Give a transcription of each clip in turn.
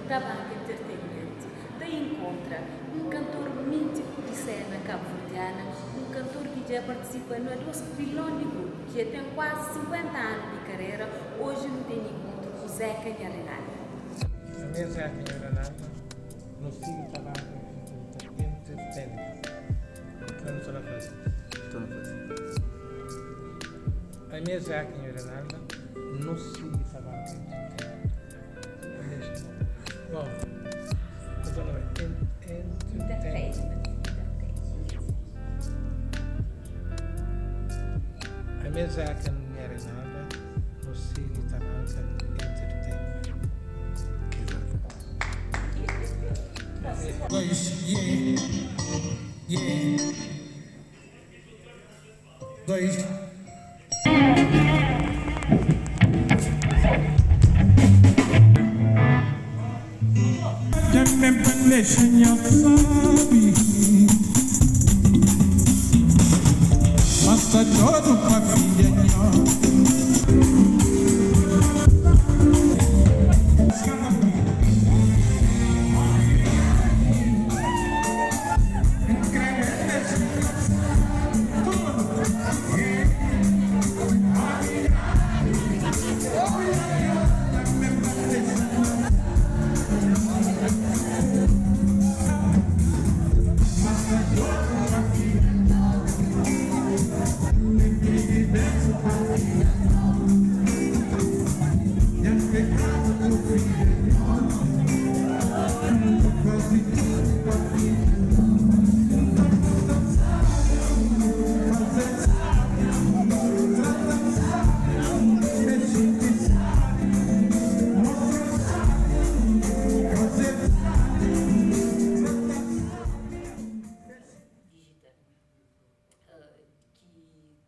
Tabanka Entertainment ta inkontra un kantor mítiku di sena kabuverdiana, un kantor ki dja partisipa na dos pilon di grupu, ki dja ten kuazi 50 anu di karera. Oji nu tene inkontru ku Zeca Nha Rinalda. Ami é Zeca Nha Rinalda, nu sigi Tabanka Entertainment. Kla nu sta na faze? Sta na faze. Ami é Zeca Nha Rinalda, nu sigi Tabanka Entertainment. Bom, Entertainment. Ami é Zeca Nha Rinalda, nu sigi Tabanka Entertainment. Dois, yeah, yeah. Dois.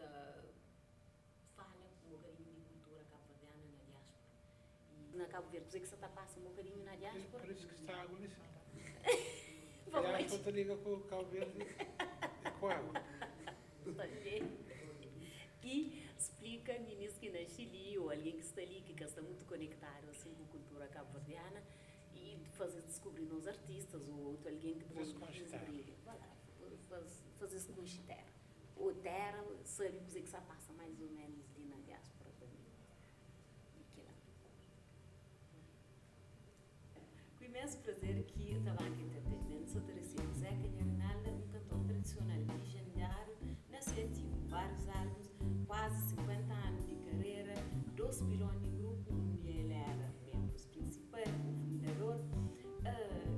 Digital, ki ta fala un bokadinhu di kultura kabuverdiana na diáspora. I na Kabu Verdi, kuzê ki sa ta pasa un bokadinhu na diáspora? Pur isu ki sta agu li sin. Diáspora ta liga ku Kabu Verdi ku agu. I splika minis ki naxi li ô algen ki sta li ki ka sta mutu konektadu asin ku kultura kabuverdiana i faze-s diskubri nos artistas ô otu algen ki pode brilha. Faze-s konxe téra. Ô téra sabe kuzê ki sta pasa mais ô ménus li na diáspora tanbê. I kila. Ku imensu prazer ki Tabanka Entertainment sa ta resebe Zeca Nha Rinalda, un kantor tradisional lijendáriu na se ativu, várius álbuns, kuazi 50 anu di karera, dos pilon di grupu undi el éra menbrus prinsipal, o fundador,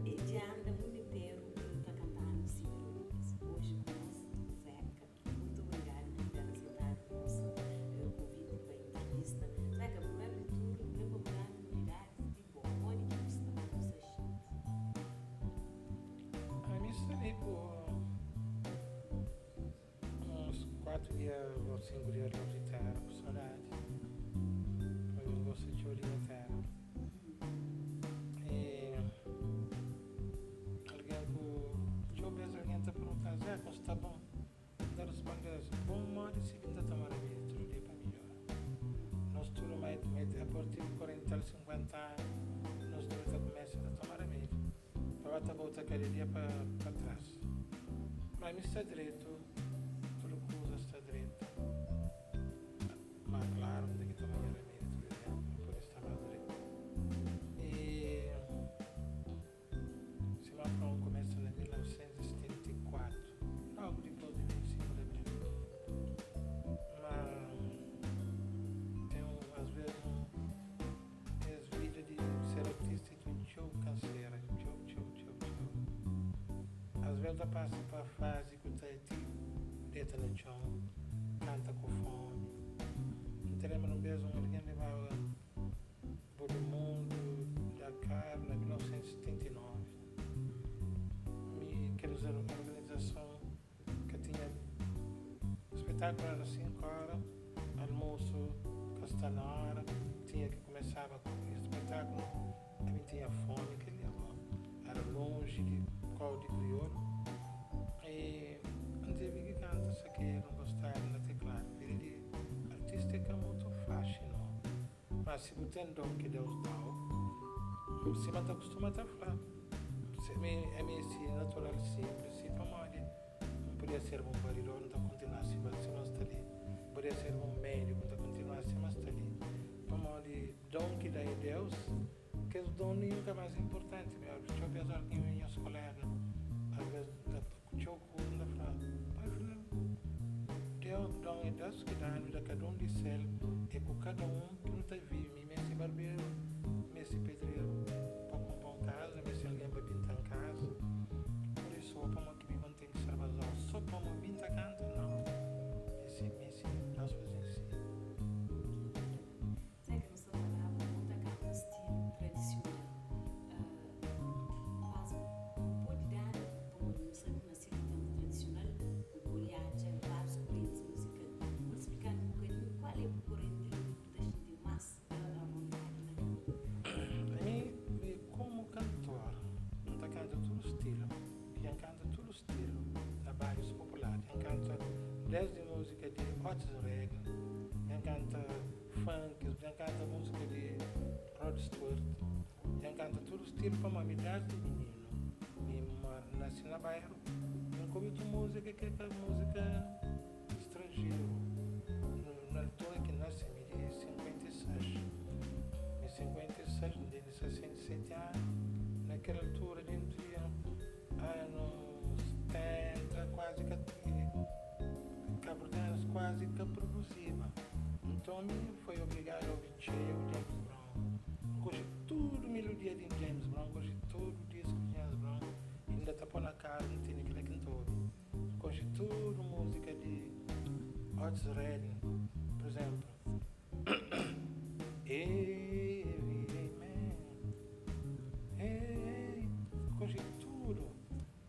e dja anda mundu interu ta kantanu si melodias. Oji ku nos, Zeca. Muitu obrigadu pa ter aseitadu nos konviti pa intrivista. Zeca, primeru di tudu, N kre pa bu da-nu novidadis di bo. Modi ki bu sta? Ki bu sta xinti? Ami sta li ku uns 4 dia o 5 dia lonji di tera, ku sodadi. Pabia N gosta txeu di nha tera. I algen ku txeu bes algen ta pergunta, Zeca, bu sta bon? N ta responde-s, Bon modi si ki N ta toma remedi tudu dia pa midjora. Nos tudu ma a partir di 40 al 50 anu, nos tudu ta kumesa ta toma remedi pa ba ta bota kada dia pa pa tras. Ma mi sta dretu, tudu kuza sta dretu. Ma klaru, N ten ki toma nha remedi tudu dia pa N pode sta mas dretu. I. Sima fla un kumesa na 1974, logu dipôs di 25 di abril. Ma ten un, asvês un, es vida di ser artista i ten txeu kansera, txeu, txeu, txeu, txeu. Asvês ta pasa pa fazi ku ta ti deta na txon, kanta ku fomi. N ta lenbra un bês un algen lebaba. Bo di Mundu, Dakar, na 1979. Mi, kel organizason ka tinha spetakulu era 5 ora, almosu ka sta na ora, tinha ki kumesaba ku spetakulu, ami tinha fomi kel dia bo, era lonji di kau di kriolu i N tevi ki kanta sakedu, nkostadu na tekladu. Vida di artista é ka mutu faxi no. Ma si bu ten don ki Deus dau, Sima ta kustuma ta fla, mi ami si natural simplis, si pamodi N podia serba un baridor, N ta kontinua sima sima N sta li. N podia serba un médiku, N ta kontinua sima N sta li. Pamodi don ki da é Deus, kes don ninhun ka más inportanti. Mi óras txeu bês óras ki nhas koléga alvês ta ku txeu kuza, N ta fla, Pai fla, Deus, don é Deus ki da-nu, da kada un di sel, é ku kada un ki nu ta vive. Mi meste barberu, N meste pedreru pa konpo un kaza, N meste algen pa pinta-m kaza. Pur isu, pamodi ki mi ba N ten ki ser bazau so pamo mi N ta kanta? Nau, meste, meste Deus faze-m si. Zé ki nu sta falaba bu ta kanta stilu tradisional mas bu podi danu pamodi nu sabi ma si ki kanta tradisional bu podi atxa varius kurentis musikal podi splikanu un bokadinhu kual é bu kurenti li undi bu ta xinti mas avontadi na kanta? Ami mi komu kantor N ta kanta tudu stilu i N kanta tudu stilu na bairus popular N kanta desdi musika di Otis Redding N kanta funk, dja N kanta múzika di Rod Stewart, dja N kanta tudu stilu pamodi mi desdi mininu mi nasi na bairu mi N ka obi otu múzika ki ka múzika stranjeru na altura ki N nasi mi di 56 mi 56 N tene 67 anu na kel altura dentu di anu 70 kuazi ka kabuverdianus kuazi ka produziba. Nton mi foi obrigadu a obi txeu James Brown. N konxe tudu melodia di James Brown, N konxe tudu disku di James Brown, inda ta po na karu N tene kila ki N ta obi. N konxe tudu múzika di Otis Redding, pur izénplu, Everyday Man, hey, N konxe tudu.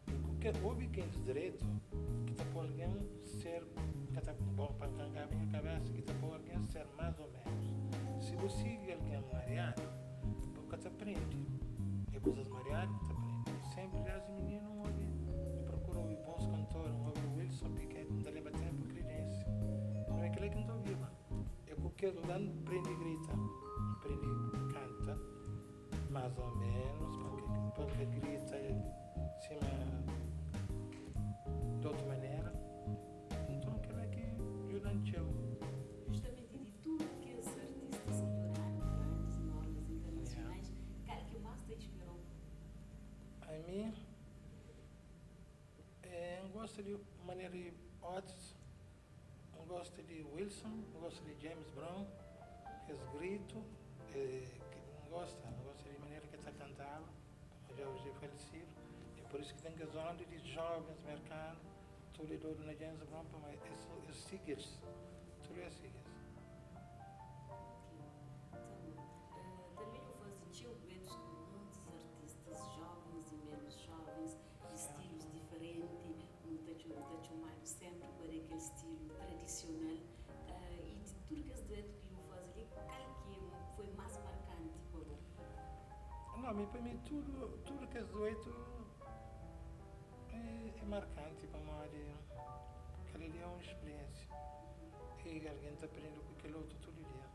I ku kel obi gentis dretu ki ta po algen ser ka ta bon pa N ka nha kabesa ki ta po algen ser mas o menus. Si bu sigi algen mariadu bu ka ta prende. É kuzas mariadu ki ta prende. Mi senpri desdi mininu N obi N prokura obi bons kantor N obi Wilson Piquet N ta leba tenpu Creedence N é kila ki N ta obiba. É ku kes la N prende grita N prende kanta. Más o ménus, pa ka grita sima di otu manera. Nton, kel-la ki djuda-m txeu. Justamenti di tudu kes artistas ki dju dadu grandis nomis internasionais, kal ki más ta inspirau? Ami, N gosta di manera di Otis, N gosta di Wilson, N gosta di James Brown, kes gritu, N gosta, N gosta di manera ki el ta kantaba, pamodi dja oji é falesidu, é pur isu ki ten kes onda di jovens merkanu tudu é dodu na James Brown pamodi es sigi-s, tudu es sigi-s. Tanbê nu faze txeu duetus ku muntis artistas jovens i menus jovens, di stilus diferenti. Nu ta nu ta txomadu senpri pa da kel stilu tradisional. I di tudu kes duetu ki bu faze li, kal ki foi más markanti pa bo? Não, mi pa mi tudu tudu kes duetu é, é markanti pamodi kada dia é un spriensia i algen ta prende ku kel otu tudu dia.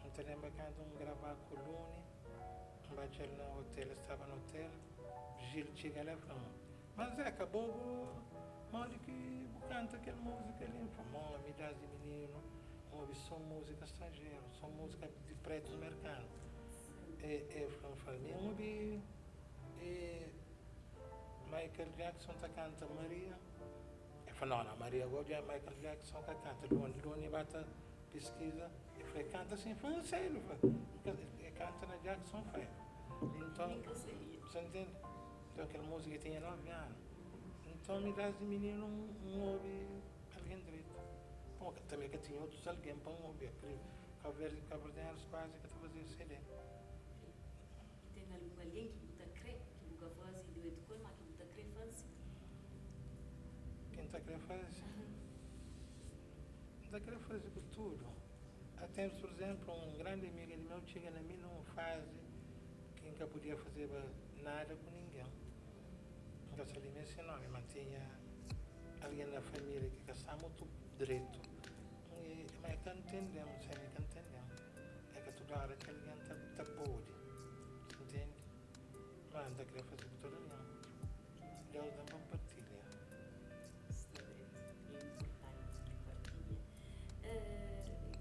N ta lenbra kantu N grava ku Luni, N ba atxa-l na otel, el staba na otel, Gil txiga la el fla-m, Mas Zeca, bo bo modi ki bu kanta kel múzika li? N fla, Mo, mi désdi mininu N obi sô múzika stranjeru, sô múzika di pretus merkanu. E e fla, N fla, mi N obi e Michael Jackson ta kanta Maria. E fla, No, no, Maria go dja Michael Jackson ka kanta. Loni, Loni ba ta piskiza, e fla, e kanta sin. N fla, N sei, el fla, e kanta na Jackson 5. Nton, sa ntende? Nton kel múzika tinha 9 anu. Nton mi désdi mininu N obi algen dretu. Bon, tanbe ka tinha otus algen pa N obi. Kabuverdianus kuazi ka ta fazeba CD. I ten algun algen ki bu ta kre ki bu ka faze duetu ku el, má ki bu ta kre faze? Ki N ta kre faze? N ta kre faze ku tudu. Há ténpus, pur izénplu, un grandi amiga di meu txiga na mi na un fazi ki N ka podia fazeba nada ku ningen. N ka sabia nen se nomi, ma tinha algen na família ki ka sta mutu dretu. Ma e ka ntende-m, sê e ka ntende-m. É ka tudu óra ki algen ta pode, ntende? Mas N ta kre faze ku tudu algen. Deus da-m pa N partilha. Sta dretu. É inportanti partilha.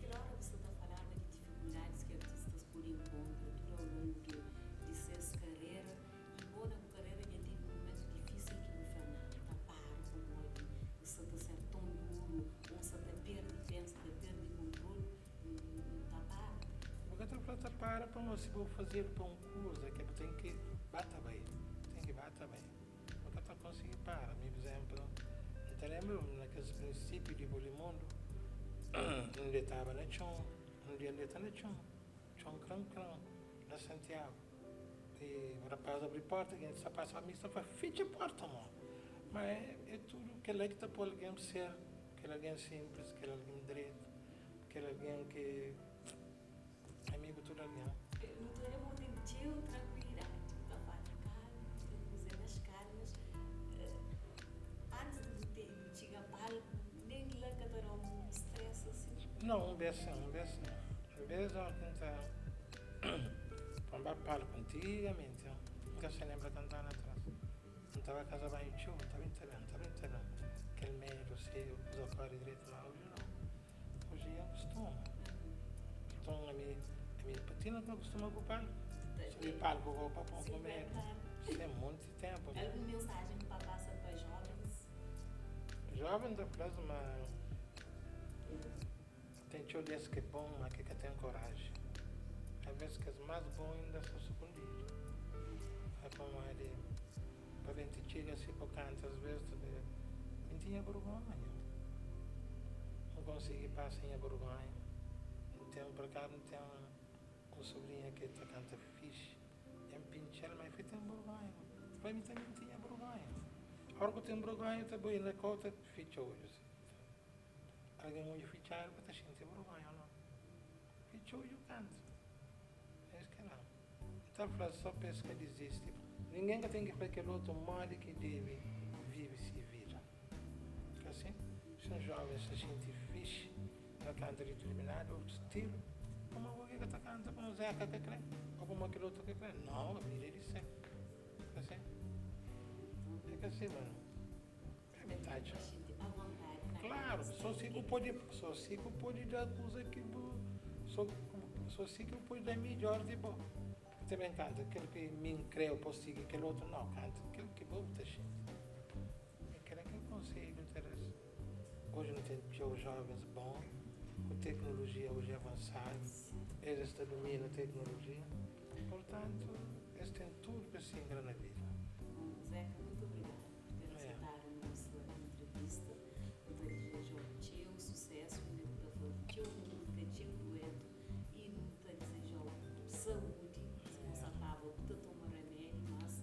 Kel óra bu sta ta falaba di difikuldadis ki artistas pode inkontra tudu au longu di ses karera. I bo na bu karera dja tevi mumentu difísil ki bu fla, Ná, N ta para pamodi N sta ta ser ton duru ô N sta ta perde pensa, ta perde kontrolu, N ta para. Bu ka ta fla ta para pamodi si bu fazedu pa un kuza ke bu ten ki ba ta bai, ten ki ba ta bai. Bu ka ta konsigi para. Mi, pur izénplu, N ta lenbra na kes prinsipiu di Bulimundu, N detaba na txon, un dia N deta na txon, txon kran-kran, na Santiagu. E rapaz abri porta, ki sta pasa pa mi, sta fla, fitxa porta mo. Ma é tudu kel-la ki ta poi algen ser kel algen sinplis, kel algen dretu, kel algen ki amigu tudu algen. Nu ta odja ma bu ten txeu trankuilidadi, bu ta fala kalmu, bu ta kuze nas kalmas. Antis di bu ten bu txiga palku, nen la ka ta da un stress asin? Nau, un bes sin, un bes sin. Un bes óki N ta pa N ba palku antigamenti, N ka sta lenbra kantu anu atras. N ta ba kaza banhu txeu, N ta ben, ta ben, ta ben, ta ben. Kel medu si kuza kóre dretu, ma oji nau. Oji N kustuma. Nton ami, ami pa ti N ka kustuma ku palku. Subi palku go pa pon ku medu. Sem monti ténpu. Algun mensajen pa pasa pa jovens? Joven ta fla-s ma ten txeu di es ki é bon, má ki ka ten koraji. Alvês kes más bon inda sta sukundidu. É pamodi pa ben ti txiga si pa kanta asvês ta ben mi N tinha burgonha. N konsigi pasa nha burgonha. N ten por akazu N ten un subrinha ki ta kanta fixi. N pintxa-l ma el fla ten burgonha. Fla mi tanbe N tinha burgonha. Ora ku ten burgonha ta boi na kau ta fitxa odju si. Algen odju fitxadu ka ta xinti burgonha o nau? Fitxa odju kanta. Es ke la. N ta fla so pa es ka dizisti. Ningen ka ten ki fla kel otu modi ki debe vive si vida. Ka si? Si un joven sta xinti fixi na kanta ditirminadu otu stilu, pamodi bo ki ka ta kanta pamodi Zeka ka kre o pamodi kel otu ka kre? Nau, vida é di sel. Ka si? É ka si, mano. Klaru, so si bu pode, so si bu pode da kuza ki bu, so, so si ki bu pode da midjor di bo. Porque também canta kel ki mi N kre, eu posso sigi kel outro, não, canta kel ki bo bu ta xinti. É kel ki conselho N ta da-s. Hoje nu ten txeu jovens bon, ku teknologia hoje avansadu, eles ta domina teknologia, portantu es ten tudu pa es singra na vida. Bom, Zeca, muito obrigada. Por ter asetadu nos entrevista. Nu ta dizeja-u txeu susésu, inda bu ta faze txeu múzika, txeu duetu y nu ta dizeja-u saúdi. Si bu sa flaba bu ta toma ramedi, mas.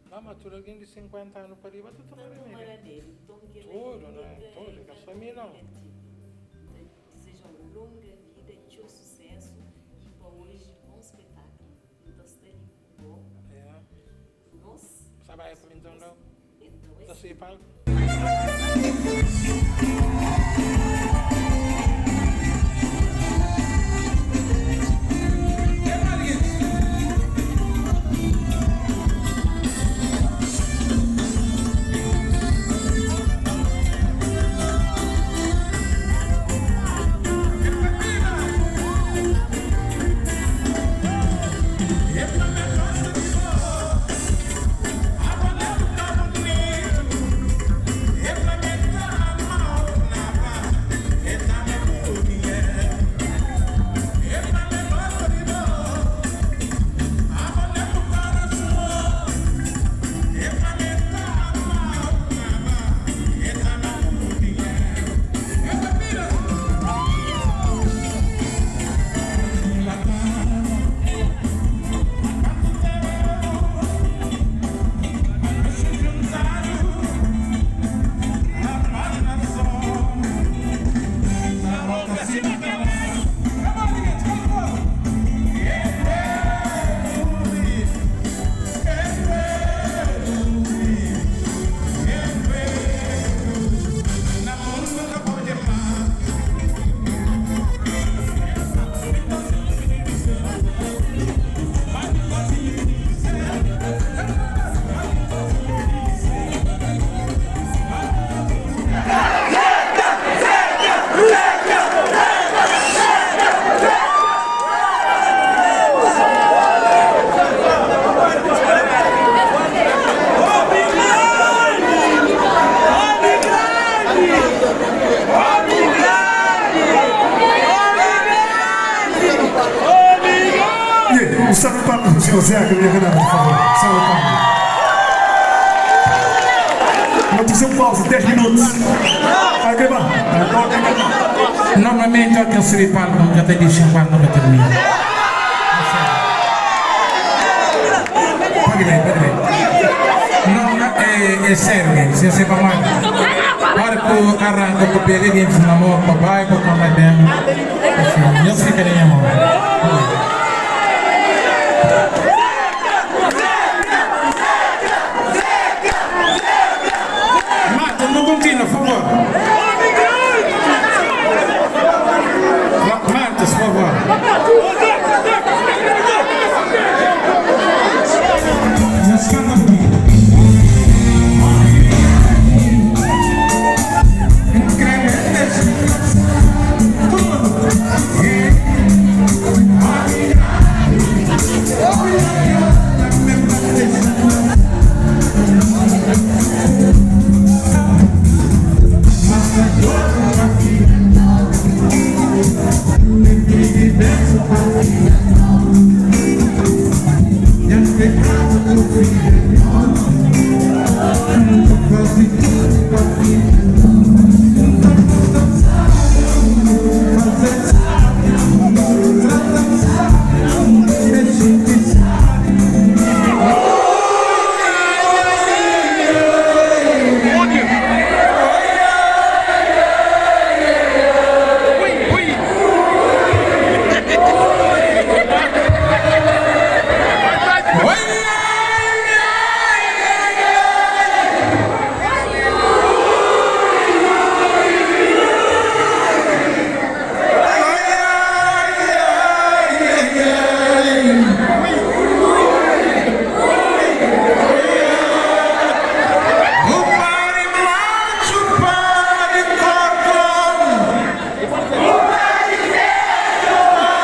Não, mas tudu algen di 50 anu pa riba ta toma ramedi. Ta toma ramedi, nton kel-la Tudu, não é? Tudu, ka só mi não. Nu ta dizeja-u longa vida, txeu susésu y pa oji bon spetáklu. Nu ta sta li ku bo. É. Nos. Sa bai ku mi nton logu. Ta subi palku. Un salva di palmas pa senhor Zeca Minha Canela, por favor. Un salva di palmas. Nu ta faze un pausa di 10 minutus. Ai kai ba. Normalmenti ora ki N subi palku N ka ta dixi enkuantu N ka tirmina. Pode bai, pode bai. No, na, é, é sério, guys. Eu sei pamodi. Ora ku arranka ku pega gentis na mô pa bai, pa torna ben. Assim, nhos fika na nha mô. Marta, nu kontinua, favor. Marta, favor. Nhos kanta ku mi. N kre dexa tudu mundu.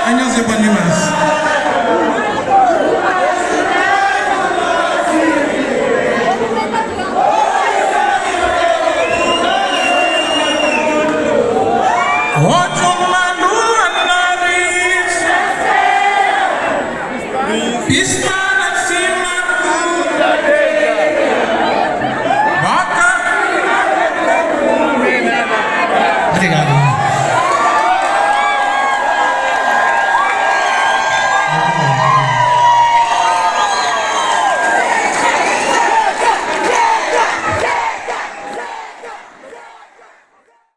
Anhos é bon dimás. Odja uma lua na ris.